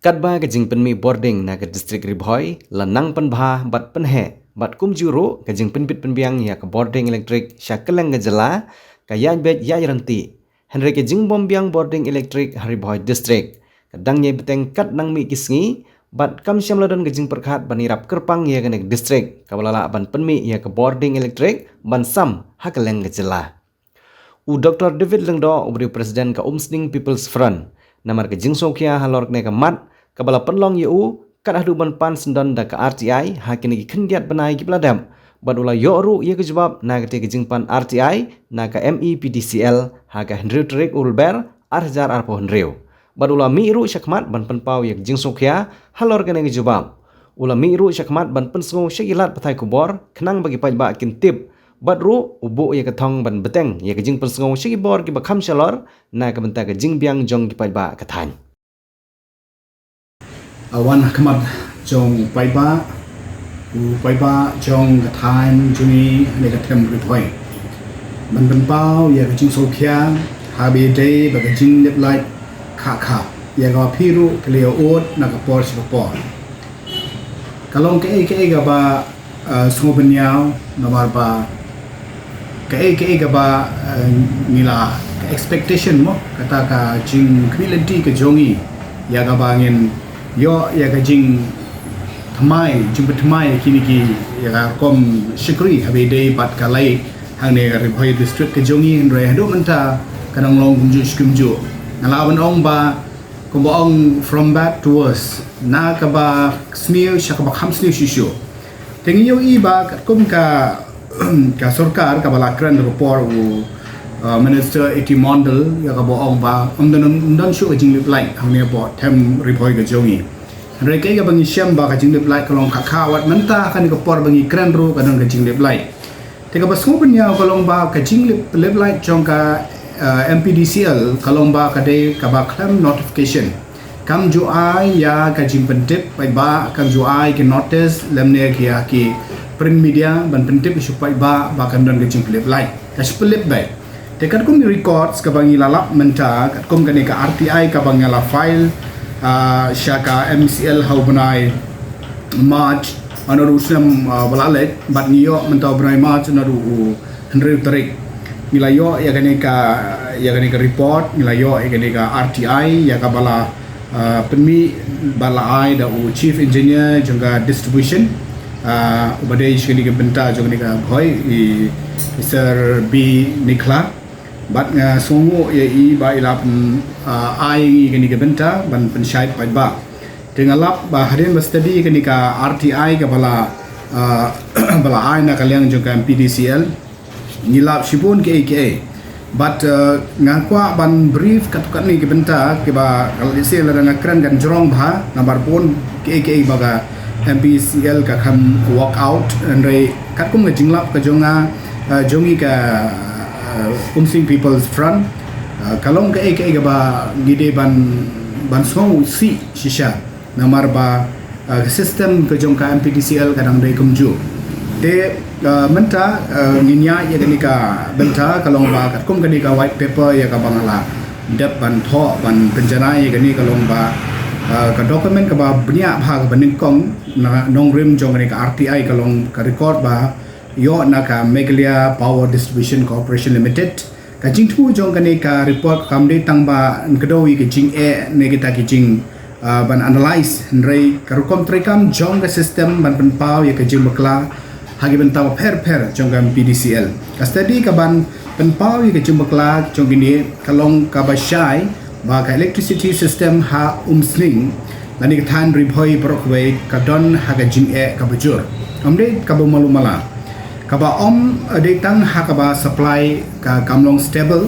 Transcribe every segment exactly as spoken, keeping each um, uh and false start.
Katba ka jingpynmih bording na ka district Ri Bhoi la nang pynbha bad pynheh, bad kumjuh ruh ka jingpynbit pynbiang ïa ka bording elektrik sha kylleng ka jylla ka ïaid beit ïaid ryntih. Hynrei ka jingbym biang bording elektrik ha Ri Bhoi district ka dang ïai bteng kat nang mih ki sngi, bad kam shym la don ka jingpyrkhat ban ïarap kyrpang ïa kane ka district kaba la lah ban pynmih ïa ka bording elektrik ban sam ha kylleng ka jylla. U Doctor David Lyngdoh, uba dei u President ka Umsning People's Front, namar ka jingsngewkhia halor kane ka mat kaba la pynlong ïa u, kat haduh ban pan syndon da ka R T I ha kine ki khyndiat bnai kiba la dep, bad u la ïoh ruh ïa ka jubab na katei ka jingpan R T I na ka MEPDCL ha ka hynriew tarik u Lber ar hajar arphew hynriew. Bad u la mih ruh shakhmat ban pynpaw ïa ka jingsngewkhia halor kane ka jubab. U la mih ruh shakhmat ban pynsngew sha ki lad pathai khubor khnang ba ki paidbah kin tip. Bad ruh u buh ïa ka thong ban bteng ïa ka jingpynsngew sha ki bor kiba kham shalor na ka bynta ka jingbiang jong ki paidbah ka thaiñ. A wan ha khmat jong u paidbah, u paidbah jong ka thaiñ jong ngi ne ka them Ri Bhoi, ban pynpaw ïa ka jingsngewkhia ha ba ïadei bad ka jinglip light khah khah ïa kaba phi ruh phi la ïoh ud na ka por sha ka por. Ka long kaei kaei kaba uh, sngewbha ban ïoh, namar ba kaei kaei kaba uh, ngi la ka expectation mo, kata ka jingkhmih lynti ka jong ngi ïa kaba ngin ïoh ïa ka jingthymmai, jingpynthymmai kine ki ïa ka rukom shakri ha ba ïadei bad ka light hangne ha Ri Bhoi district ka jong ngi. Hynrei haduh mynta ka dang long kumjuh shi kumjuh. Nga lah ban ong ba kumba ong from bad to worse, na kaba sniew sha kaba kham sniew shisha. Te ngi ïohi ba katkum ka ka sorkar kaba la kren da ka por u uh, Minister A T Mondal ïa kaba ong ba ym don, ym don shuh ka jinglip light hangne hapoh them Ri Bhoi ka jong ngi. Hynrei kaei kaba ngi shem ba ka jinglip light ka long khah khah, wat mynta kane ka por ba ngi kren ruh ka don ka jinglip light. Te kaba sngewbha ban ïoh ka long ba ka jinglip, lip light jong ka uh, MEPDCL ka long ba ka dei kaba khlem notification. Kam ju ai ïa ka jingpyntip paidbah, kam ju ai ki notice lymne ki ïa ki print media ban pyntip sha paidbah ba kan don ka jinglip light. Ka shi pynlip beit. Te katkum ki records kaba ngi la lap mynta, katkum kane ka R T I kaba ngi la file uh, sha ka MECL ha u bnai March, naduh u snem uh, ba la leit, bad ngi ïoh mynta u bnai March naduh u hynriew tarik. Ngi la ïoh ïa kane ka, ïa kane ka report, ngi la ïoh ïa kane ka R T I ïa kaba la uh, pynmih bad la ai da u Chief Engineer jong ka distribution, uh, uba dei sha kane ka bynta jong kane ka Bhoi, i Sir B Nikhla. Bad nga sngewnguh ïa i ba i la pyn uh, ai ngi kane ka bynta ban pynshai paidbah. Te nga lap ba hadien ba study kane ka R T I kaba la uh, ba la ai na ka liang jong ka MEPDCL, ngi lap shibun kiei kiei. Bad uh, nga kwah ban brief katto katne ki bynta kiba ka lehse lada nga kren kan jrong bha namar bun kiei kiei ba ka MEPDCL ka kham work out. Hynrei katkum ka jinglap ka jong nga, uh, jong ngi ka uh, Umsning People's Front, uh, ka long kaei kaei kaba ngi dei ban, ban sngewsih shisha. Namar ba uh, ka system ka jong ka MEPDCL ka dang dei kumjuh. Te uh, mynta uh, ngin ïaid ïa kane ka bynta ka long ba katkum kane ka white paper ïa kaba nga la dep ban thoh ban pynjanai ïa kane ka long ba uh, ka document kaba bniah bha kaba nyngkong na nongrim jong kane ka R T I ka long ka record ba ïoh na ka Meghalaya Power Distribution Corporation Limited. Ka jingthmu jong kane ka report kam dei tang ban kdew ïa ka jingeh ne kita ki jing uh, ban analyse, hynrei ka rukom treikam jong ka system ban pynpaw ïa ka jingbakla ha ki bynta bapher bapher jong ka MEPDCL. Ka study ka ban pynpaw ïa ka jingbakla jong kine ka long kaba shai ba ka electricity system ha Umsning lane ka thaiñ Ri Bhoi baroh kawei ka don ha ka jingeh kaba jur. Kam dei kaba malu mala. Kaba ym dei tang ha kaba supply ka kam long stable,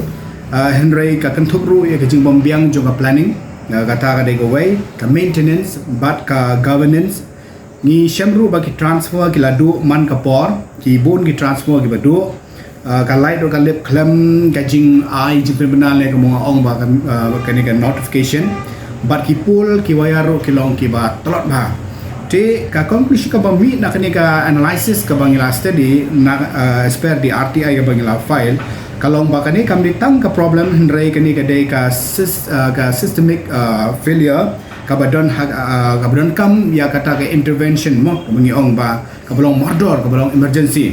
uh, hynrei ka kynthup ruh ïa ka jingbym biang jong ka planning, uh, kata ka dei kawei, ka maintenance bad ka governance. Ngi shem ruh ba ki transformer ki la duh man ka por, ki bun ki transformer kiba duh. Uh, ka light ruh ka lip khlem ka jingai jingpynbna lane ka mung ong ba ka, uh, kane ka notification. Bad ki pole ki wire ruh ki long kiba tlot bha. Te ka conclusion kaba mih na kane ka analysis kaba ngi la study na, uh, as per the R T I kaba ngi la file, ka long ba kane kam dei tang ka problem, hynrei kane ka dei ka sys-, uh, ka systemic uh, failure. kaba don ha, ah, kaba donkam ïa kata ka intervention mo, kaba ngi ong ba kaba long mardor, kaba long emergency.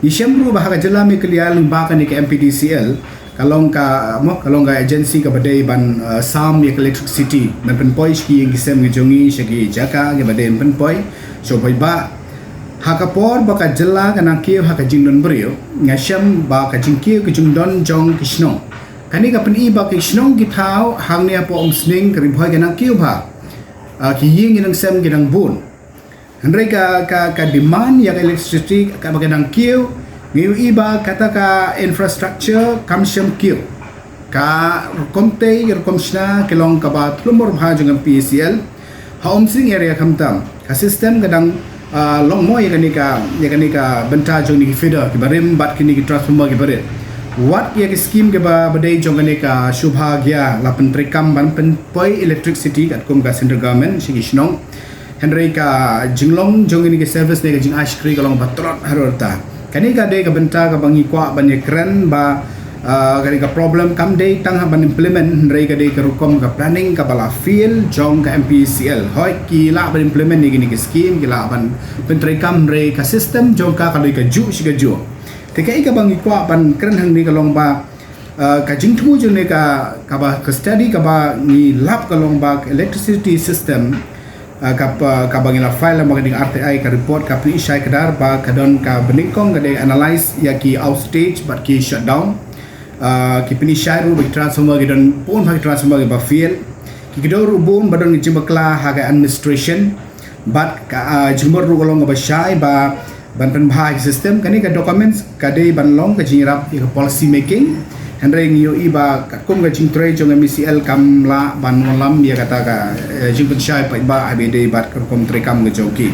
Ngi shem ruh ba ha ka jylla Meghalaya lyngba kane ka M P D C L ka long ka mo, ka long ka agency kaba dei ban, ah, sam ïa ka electricity ban pynpoi sha ki ïing ki sem ki jong ngi, sha ki jaka kiba dei ban pynpoi sha u paidbah. Ha ka por ba ka jylla ka nang kiew ha ka jingdon briew, nga shem ba ka jingkiew ka jingdon jong ki shnong, kane ka pyni ba ki shnong ki thaw hangne hapoh Umsning, ka Ri Bhoi ka nang kiew bha. Ah, ki ïing ki nang sem ki nang bun. Hynrei ka, ka, ka demand ïa ka electricity kaba ka nang kiew, ngi ïohi ba kata ka infrastructure kam shym kiew. Ka rukom tei, ka rukom shna ka long kaba thlum bha jong M P D C L. Ha Umsning area khamtam, ka system ka dang, ah, long mo ïa kane ka, ïa kane ka bynta jong kine ki feeder kiba rim bad kine ki transformer kiba rit. Wat ïa ki scheme kiba, ba dei jong kane ka Saubhagya la pyntreikam ban pynpoi electricity katkum ka central government sha ki shnong. Hynrei ka jinglong jong kine ki service ne ka jingai shakri ka long ba tlot harta. Kane ka dei ka bynta kaba ngi kwah ban ïakren ba, ah, kane ka problem kam dei tang ha ban implement, hynrei ka dei ka rukom ka planning kaba la fail jong ka M P D C L. Hooid ki lah ban implement ïa kine ki scheme, ki lah ban pyntreikam, hynrei ka system jong ka ka dei kajuh shi kajuh. Te kaei kaba ngi kwah ban kren hangne ka long ba, ah, ka jingthmu jong ne ka, kaba ka study kaba ngi lap ka long ba ka electricity system, ah, kaba, kaba ngi la file lang ba ka ding R T I ka report ka pyni shai kdar ba ka don ka banyngkong ka dei analyze ïa ki outage bad ki shutdown. Ah, ki pyni shai ruh ba ki transformer ki don bun bha ki transformer kiba fail. Ki kdew ruh bun ba don ki jingbakla ha ka administration. Bad ka, ah, jingmut ruh ka long kaba shai ba ban pynbha ïa ki system. Kane ka documents ka dei ban long ka jingïarap ïa ka policy making. Hynrei ngi ïohi ba katkum ka jingtrei jong M P D C L kam lah ban wallam ïa kata ka, eh, jingpynshai paidbah haba ïadei bad ka rukom treikam ka jong ki.